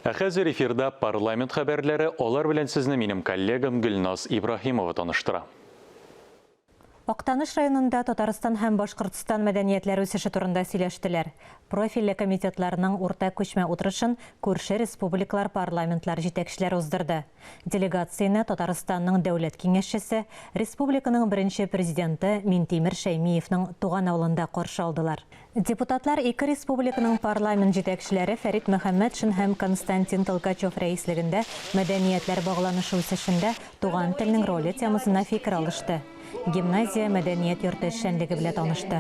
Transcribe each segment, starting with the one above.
Ә хәзер эфирда парламент хәбәрләре, алар белән сезне минем коллегам Гөлназ Ибраһимова таныштыра. Актаныш районында Татарстан һәм Башкортстан мәдәниятләре үсеше турында сөйләштеләр. Профильле комитетларның уртак күчмә утырышын күрше республикалар парламентлар җитәкчеләре уздырды. Делегацияне Татарстанның Дәүләт Киңәшчесе, республиканың беренче Президенты Минтимер Шәймиевның туган авылында каршы алдылар. Депутатлар ике республиканың парламент җитәкчеләре Фәрит Мөхәммәтшин һәм Константин Толкачев рәислегендә Мәдәниятләр багланышы үсешендә туган телнең роле темасына фикер алышты. Гимназия мәдәният йорты эшчәнлеге белә танышты.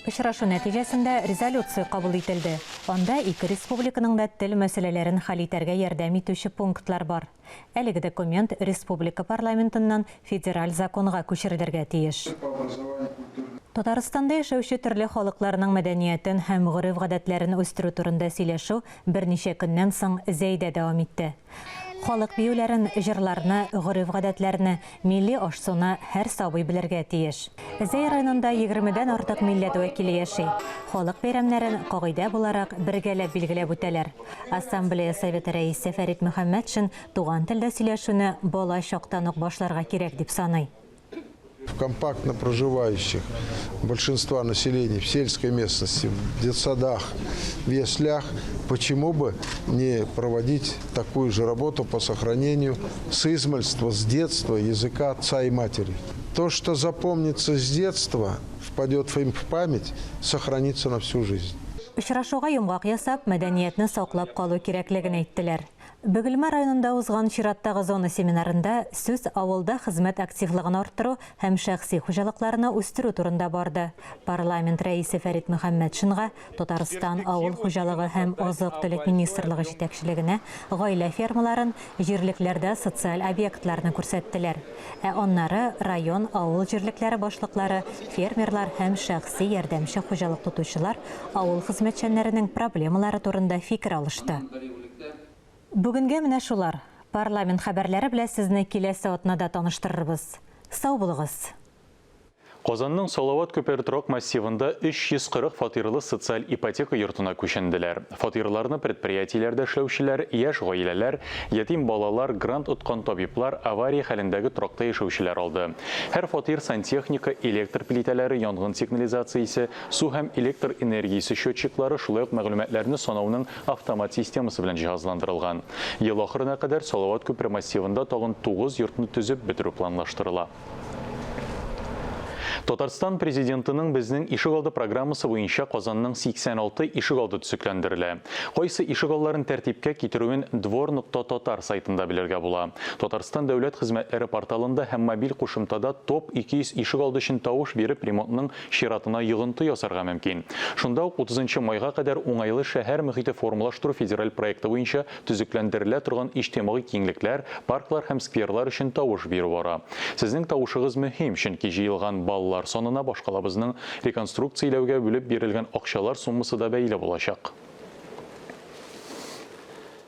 Очрашу нәтиҗәсендә резолюция кабул ителде, анда ике республиканың да тел мәсьәләләрен хәл итәргә ярдәм итүче пунктлар бар. Әлеге документ республика парламентыннан федераль законга күчерелергә тиеш. Татарстанда яшәүче төрле халыкларның мәдәниятен һәм гореф-гадәтләрен үстерү турында сөйләшү берничә көннән соң Зәйдә дәвам итте. Халык биюләрен, җырларны, гореф-гадәтләрне, милли аш-суны һәр сабый белергә тиеш. Зәй районында егермедән артык милләт вәкиле яши. Халык бәйрәмнәрен, кагыйдә буларак, бергәләп билгеләп үтәләр. Ассамблея Советы рәисе Фәрит Мөхәммәтшин туган телдә сөйләшүне бала чактан ук башларга кирәк дип саный. В компактно проживающих большинства населения в сельской местности, в детсадах, в яслях, почему бы не проводить такую же работу по сохранению с измальства, с детства языка отца и матери. То, что запомнится с детства, впадет им в память, сохранится на всю жизнь. Очрашуга йомгак ясап, мәдәниятне саклап калу кирәклеген әйттеләр. Бөгелмә районында узган чираттагы зона семинарында сүз авылда хезмәт активлыгын арттыру һәм шәхси хуҗалыкларны үстерү турында барды. Парламент Рәисе Фәрит Мөхәммәтшинга, Татарстан Авыл хуҗалыгы һәм азык-төлек министрлыгы җитәкчелегенә гаилә фермаларын, җирлекләрдә социаль объектларны күрсәттеләр. Ә аннары район, авыл җирлекләре башлыклары, фермерлар һәм шәхси ярдәмче хуҗалык тотучылар авыл хезмәтчәннәренең проблемалары турында фикер алышты. Бүгенгә менә шулар. Парламент хәбәрләре белән сезне киләсе атнада таныштырырбыз. Сау булыгыз! Казанның Салават күпере торак массивында 340 фатирлы социаль ипотека йортына күченделәр. Фатирларны предприятиеләрдә эшләүчеләр, яшь гаиләләр, ятим балалар, грант откан табиблар, авария хәлендәге торакта яшәүчеләр алды. Һәр фатир сантехника, электр плитәләре, янгын сигнализациясе, су һәм электр энергиясе счетчиклары, шулай ук мәгълүматларны санауның автомат системасы белән җиһазландырылган. Ел ахырына кадәр Салават күпере массивында тагын тугыз йортны төзеп бетерү планлаштырыла. Татарстан Президентының Безнең ишегалды программасы буенча Казанның 86 ишегалды төзекләндерелә. Кайсы ишегалларын тәртипкә китерүен двор нокта татар сайтында белергә була. Татарстан дәүләт хезмәтләре порталында һәм мобиль кушымтада топ 200 ишегалды өчен тавыш биреп ремонтның чиратына йогынты ясарга мөмкин. Шунда ук 30 нчы майга кадәр Уңайлы шәһәр мохите формалаштыру федераль проекты буенча төзекләндерелә торган иҗтимагый киңлекләр, парклар һәм скверлар өчен тавыш бирү бара. Сезнең тавышыгыз мөһим, чөнки җыелган баллар санына башкалабызның реконструкцияләүгә бүлеп бирелгән акчалар суммасы да бәйле булачак.